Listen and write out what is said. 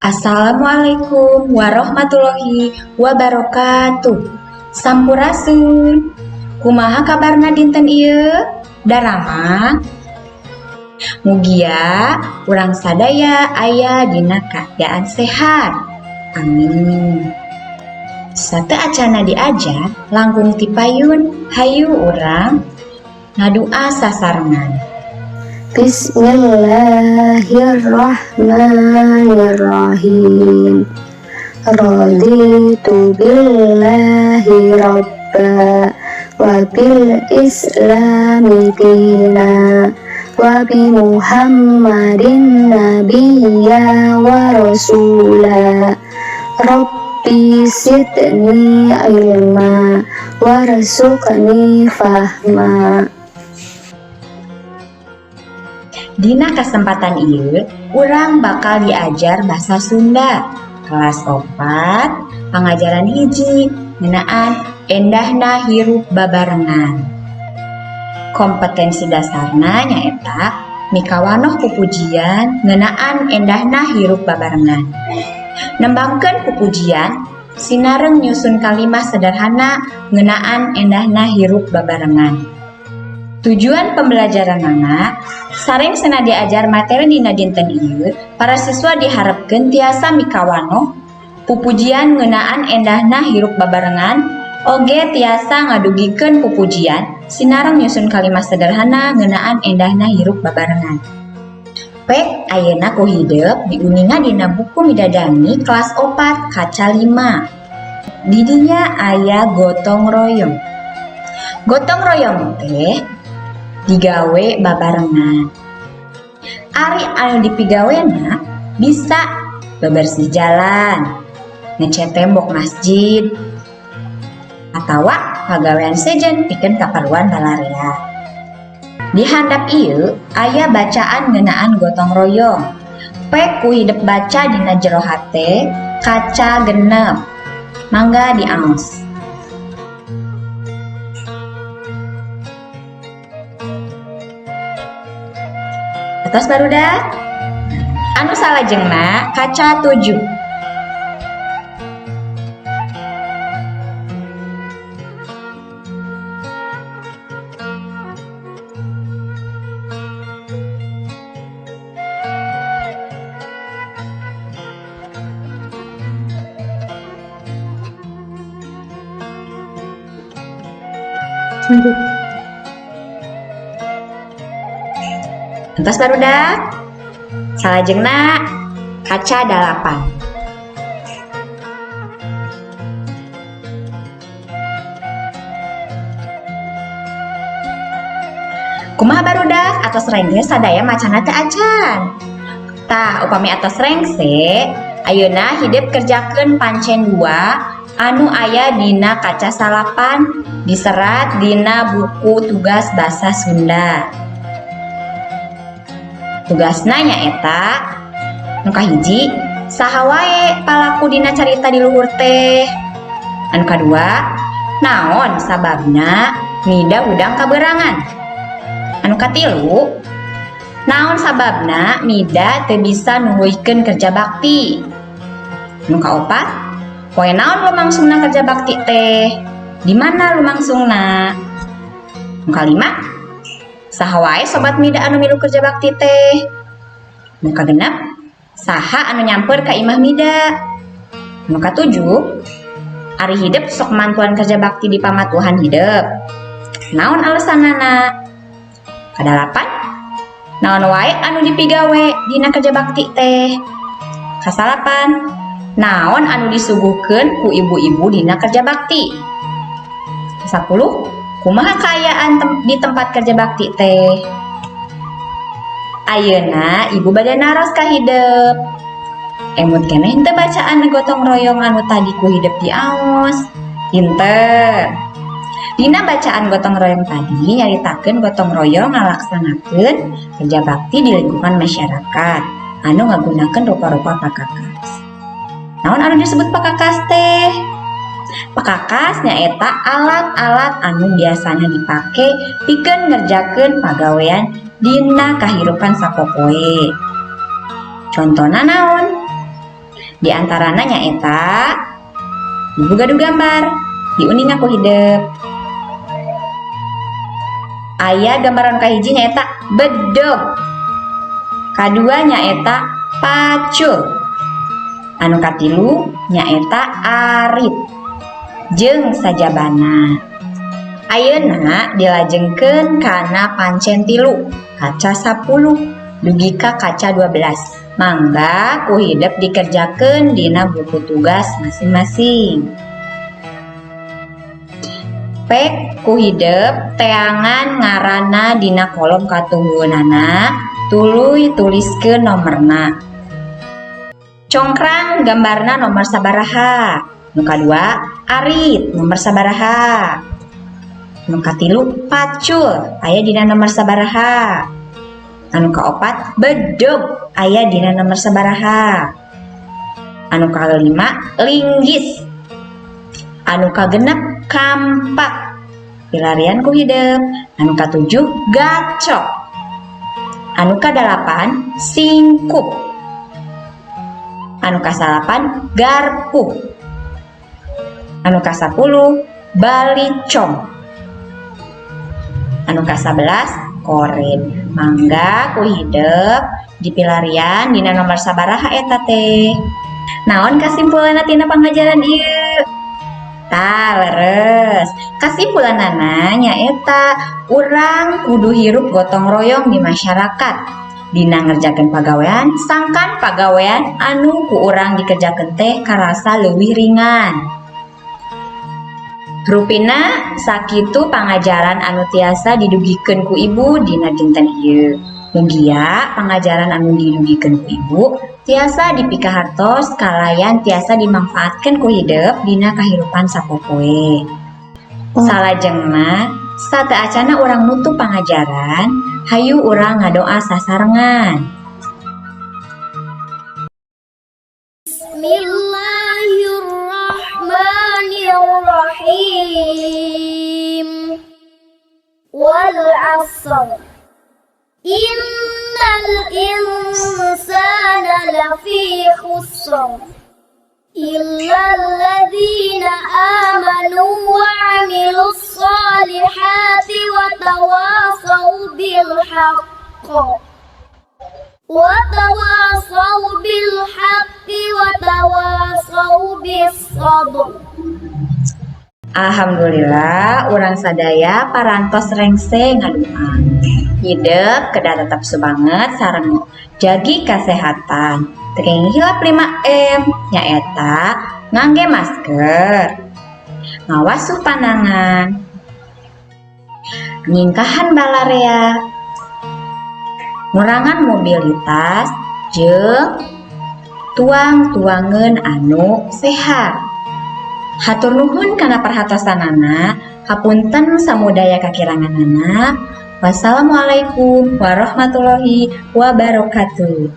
Assalamualaikum warahmatullahi wabarakatuh. Sampurasun. Kumaha kabarna dinten ieu? Daramang. Mugia urang sadaya aya dina kaayaan sehat. Amin. Sateuacanna diajar langkung ti payun, hayu urang ngadua sasarengan. Bismillahirrahmanirrahim. Raditu billahi rabba wa bil islami dina wa bi Muhammadin nabiyya wa rasula. Rabbi zidni ilma warzuqni fahma. Dina kesempatan ieu urang bakal diajar bahasa Sunda kelas 4 pangajaran 1 ngeunaan endahna hirup babarengan. Kompetensi dasarna nyaeta mikawanoh pupujian ngeunaan endahna hirup babarengan. Nembangkeun pupujian sinareng nyusun kalimah sederhana ngeunaan endahna hirup babarengan. Tujuan pembelajaranana sarengsena diajar materi dina dinten ieu, para siswa diharepkeun tiasa mikawanoh pupujian ngeunaan endahna hirup babarengan, oge tiasa ngadugikeun pupujian sinareng nyusun kalimah sederhana ngeunaan endahna hirup babarengan. Pek ayeuna ku hidep diuninga dina buku Midadami kelas 4 kaca 5. Di dinya aya gotong royong. Gotong royong teh digawe babarengan. Ari anu dipigawena bisa bebersih jalan, ngecet tembok masjid, atawa pagawean sejen pikeun kaperluan balarea. Di handap ieu aya bacaan ngeunaan gotong royong. Pek ku hidep baca dina jero hate kaca 6. Mangga diaos. Atos barudak? Anu salajengna kaca 7. Entos barudak? Salajengna kaca 8. Kumaha barudak? Atos rengse sadaya macana teu acan. Tah, upami atos rengse, ayeuna hidep kerjakeun pancen 2 anu aya dina kaca 9 diserat dina buku tugas basa Sunda. Tugasna nyaeta nu kahiji, saha wae palaku dina carita di luhur teh. Anu kadua, naon sababna Mida hudang kaberangan. Anu katilu, naon sababna Mida teu bisa nuluykeun kerja bakti. Anu kaopat, poe naon lumangsungna kerja bakti teh? Di mana lumangsungna? Anu kalima, saha wae sobat Mida anu milu kerja bakti teh? Nu kagenep, saha anu nyamper ka imah Mida? Nu katujuh, ari hidep sok mantuan kerja bakti di pamatuhan hidep. Naon alesanana? Kadalapan, naon wae anu dipigawe dina kerja bakti teh? Kasalapan, naon anu disuguhkeun ku ibu-ibu dina kerja bakti? 10, kumaha kaayaan di tempat kerja bakti teh? Ayeuna ibu bade naros ka hidep. Emut keneh henteu bacaan gotong royong anu tadi ku hidep diaos. Pinter. Dina bacaan gotong royong tadi nyaritakeun gotong royong ngalaksanakeun kerja bakti di lingkungan masyarakat anu ngagunakeun rupa-rupa pakakas. Naon anu disebut pakakas teh? Pakakas nyaeta alat-alat anu biasana dipake pikeun ngerjakeun pagawean dina kahirupan sapopoe. Contona naon? Di antarana nyaeta Ibu gaduh gambar, diuninga ku hidep. Aya gambaran kahiji nyaeta bedog. Kadua nyaeta pacul. Anu katilu nyaeta arit jeung sajabana. Ayeuna dilajengkeun kana pancen 3 kaca 10 dugi ka kaca 12. Mangga ku hidep dikerjakeun dina buku tugas masing-masing. Pek ku hidep teangan ngaranna dina kolom katuhueunana, tuluy tuliskeun nomerna. Congkrang gambarna nomor sabaraha? Nu kadua arit nomor sabaraha? Nu katilu pacul aya dina nomor sabaraha? Anu kaopat bedog aya dina nomor sabaraha? Anu kalima linggis. Anu kagenep kampak. Pilarian ku hidep. Anu katujuh gacok. Anu kadalapan singkup. Anu kasalapan garpu. Anu 10 balicong. Anu 11 korin. Mangga ku hidep dipilarian dina nomor sabaraha eta teh. Naon kasimpulanna tina pangajaran ieu? Tah, leres. Kasimpulanana nyaeta urang kudu hirup gotong royong di masyarakat. Dina ngerjakeun pagawean, sangkan pagawean anu ku urang dikerjakeun teh karasa leuwih ringan. Rupina sakitu pangajaran anu tiasa didugikeun ku ibu dina dinten ieu. Mugia pangajaran anu didugikeun ku ibu tiasa dipikahartos kalayan tiasa dimangfaatkeun ku hidep dina kahirupan sapopoe. Salajengna, sateuacanna urang nutup pangajaran, hayu urang ngadoa sasarengan. Bismillahirrahmanirrahim. Wal 'asr. Innal insana lafi khusr. Illa alladhina amanu wa 'amilus solihati wa tawasaw bil haqq. Wa tawasaw bil haqqi wa tawasaw bis sabr. Alhamdulillah urang sadaya parantos rengse ngadoa. Hidep kedah tetap semangat sareng jagi kesehatan. Teu kenging hilap 5M nyaeta ngangge masker, ngawasuh panangan, nyingkahan balarea, ngurangan mobilitas, jeung tuang-tuangeun anu sehat. Hatur nuhun kana perhatosanana, hapunten samudaya kakiranganana. Wassalamualaikum warahmatullahi wabarakatuh.